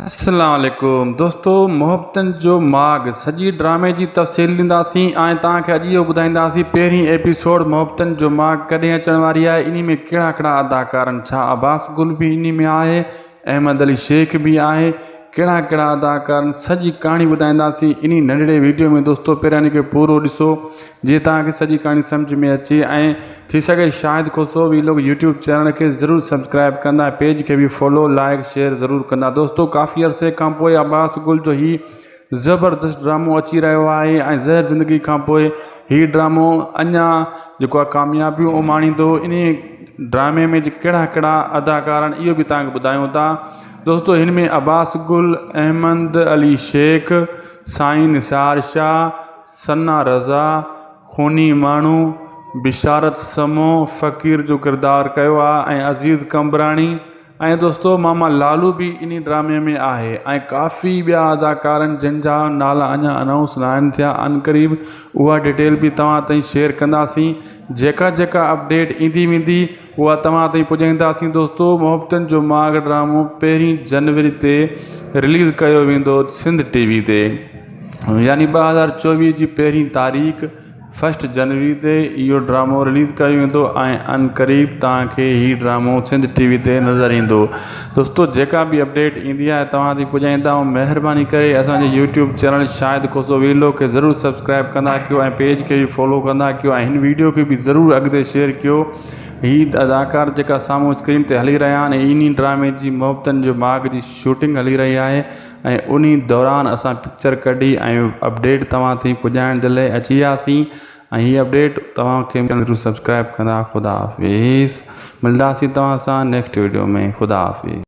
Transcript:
السلام عليڪم دوستو محبتن جو ماڳ سڄي ڊرامي جي تفصيل ڏينداسين ۽ توهان کي اڄ اهو ٻڌائينداسين پهرين ايپيسوڊ محبتن جو ماڳ ڪڏهن اچڻ واري آهي انهي ۾ ڪهڙا ڪهڙا اداڪار آهن ڇا عباس گل به انهي ۾ آهي احمد علي شيخ به آهي ڪهڙا ڪهڙا اداڪار آهن سڄي ڪهاڻي ٻڌائينداسين انهي ننڍڙي ويڊيو ۾ دوستو پهريان ان کي پورو ڏسو جيئن توهان کي سڄي ڪهاڻي سمجهه ۾ اچي ۽ ٿي سگهي Shahid Khoso vlog YouTube channel کي ضرور سبسڪرائب ڪندا ۽ پيج کي به فالو لائڪ شيئر ضرور ڪندا دوستو ڪافي عرصي کان پوء عباس گل جو هي زبردست ڊرامو اچي رهيو آهي ۽ زهر زندگي کان پوء هي ڊرامو اڃا جيڪو آهي ڪاميابيون اماڻيندو انهي ڊرامي ۾ ڪهڙا ڪهڙا اداڪار آهن اهو به توهان کي ٻڌايون ٿا دوستو هن ۾ عباس گل احمد علي شيخ سائين نثار شاهه ثنا رضا خوني ماڻهو بشارت سمو فقير جو ڪردار ڪيو آ ۽ عزيز قمبراڻي ۽ دوستو ماما لالو به انهي ڊرامي ۾ آهي ۽ ڪافي ٻيا اداڪارن جن جا نالا اڃا انائونس ناهن ٿيا عنقريب اها ڊيٽيل به توهان تائين شيئر ڪنداسين جيڪا جيڪا اپڊيٽ ايندي ويندي اها توهان تائين پڄائينداسين دوستو محبتن جو ماڳ ڊرامو پهرين جنوري تي رليز ڪيو ويندو سنڌ ٽي وي تي. يعني 2024 جي پهرين تاريخ فرسٽ جنوري تي اهو ڊرامو رليز ڪيو ويندو ۽ عنقريب توهان کي هي ڊرامو سنڌ ٽي وي تي نظر ايندو دوستو جيڪا به اپڊيٽ ايندي آهي توهان تائين پڄائيندا آهيون مهرباني ڪري اسان جي YouTube channel Shahid Khoso vlog کي ضرور سبسڪرائب ڪندا ڪيو ۽ پيج کي به فالو ڪندا ڪيو ۽ هن ويڊيو کي به ضرور اڳتي شيئر ڪيو هي اداڪار جيڪا سامهون اسڪرين تي هلي رهيا آهن انهي ڊرامي جي محبتن جو ماڳ جي شوٽنگ هلي رهي آهي ۽ انهي دوران اسان پڪچر ڪڍي ۽ اپڊيٽ توهان تائين پڄائڻ جي لاء اچي وياسين ۽ هي اپڊيٽ توهان کي ضرور سبسڪرائب ڪندا خدا حافظ ملداسين توهان سان نيڪسٽ ويڊيو ۾ خدا حافظ.